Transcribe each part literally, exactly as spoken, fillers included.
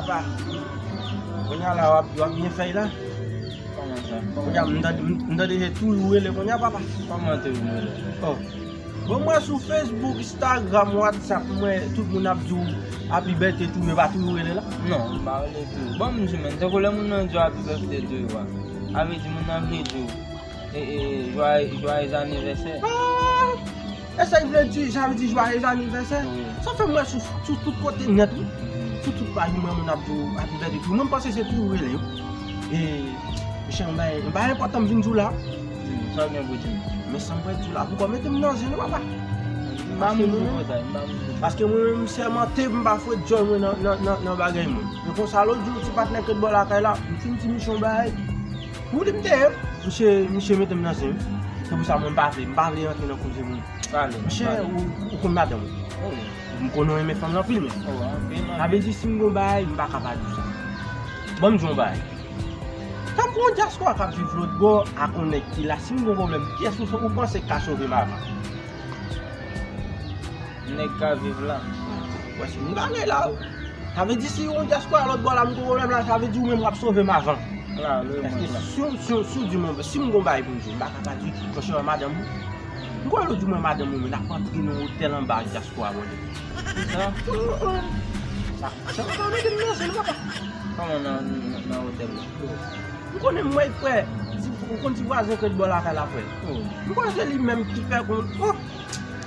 Papa, kounye a la w ap, w ap byen fè y la. Kòman sa? Kounye a m tande, m tande se Touyou rele kounye a, papa. Kòman Touyou rele? Oh. Bon, m wè sou Facebook, Instagram, WhatsApp, m wè tout moun ap di w Happy Birthday to you, e pa Touyou rele la? Non, m pa rele Touyou. Bon, m di men, tankou lè moun nan di w Happy Birthday to you a, sa vle di moun nan vle di w, e, e, joyeux, joyeux anniversaire. Ah! E sa l vle di, sa vle di joyeux anniversaire. Wi. Sa fè m wè sou, sou tout kote nèt, wi. Sou tout paj, m wè moun ap di w Happy Birthday to you. Mwen, m panse se Touyou rele yo. E, mesye, yon bagay, yon bagay enpòtan m vin di w la. Di m, sa w gen pou di m? Men sa m pral di w la, poukò mete m nan zen, non, papa. M pa moun pou kòtay, m pa moun pou. Paske mwen menm, m sèmante, m pa fouye djòl mwen nan, nan, nan, nan bagay moun. E konsa, lòt jou, ti patnè ke t bò lakay la, m fin di misye yon bagay. Ou di m te ye, misye, misye mete m nan zen. Se pou sa mwen m pa vle, m pa vle rantre nan koze moun. Pale, misye, pale. Ou, ou konn madanm ou. Oh. M konnen w renmen fanm lan anpil, men. Oh, anpil, anpil. Sa vle di si m gon bagay, m pa ka pa di w sa. Ban m di w yon bagay. Tankou yon dyaspora k ap viv lòt bò ak yon nèg ki la, si m gon pwoblèm, kiyès ou, ou panse k ka sove m avan? Nèg k ap viv la. Wè, se yon bagay la. Sa vle di si yon dyaspora lòt bò la, m gon pwoblèm la, sa vle di ou menm w ap sove m avan. La, le. Paske si, si, si w di mwen, si m gon bagay pou m di w, m pa ka pa di, monchè, madanm ou. M kwè lòt jou mwen madanm ou, men n ap antre nan otèl anba ak dyaspora, mwen. Sa? Sa, sa pa mete m nan zen, non, papa. Kòman nan, nan, nan otèl la? M konnen m wè frè, ti, ou konn ti vwazen ke t bò lakay la, frè. Oh. M konnen se li menm ki fè kon, oh!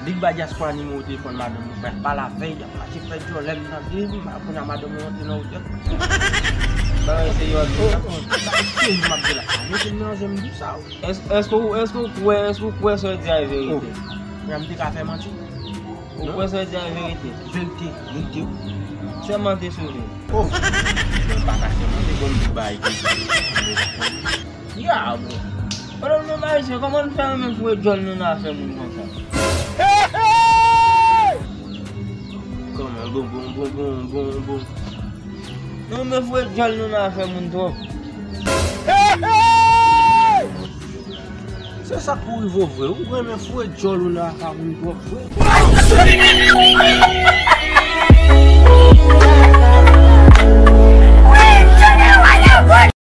Big Bay dyaspora nimewo telefòn madanm ou, frè, pale avè l, y ap mache fè djòlè, m tande, m pa konnen madanm ou rantre nan otèl. Bagay serye w ap di la? Oh, oh, bagay serye m ap di la. Mete m nan zen, m di w sa, wi. Èske, èske w, èske w kwè, èske w kwè sa w di a e verite? Oh, frè, m te ka fè manti? Ou kwè sa w di a e verite? Verite, verite, wi. Sèlman te sove. Oh! Mwen pa ka sèmante, bon, m di w bagay ki. Ya, bro. Pandan nou menm Ayisyen, kòman nou fè renmen foure djòl nou nan afè moun konsa? Kòman? Bon, bon, bon, bon, bon, bon. Nou renmen foure djòl nou nan afè moun twòp. Se sa k pou rive w vre. Ou renmen foure djòl ou nan afè moun twòp vre.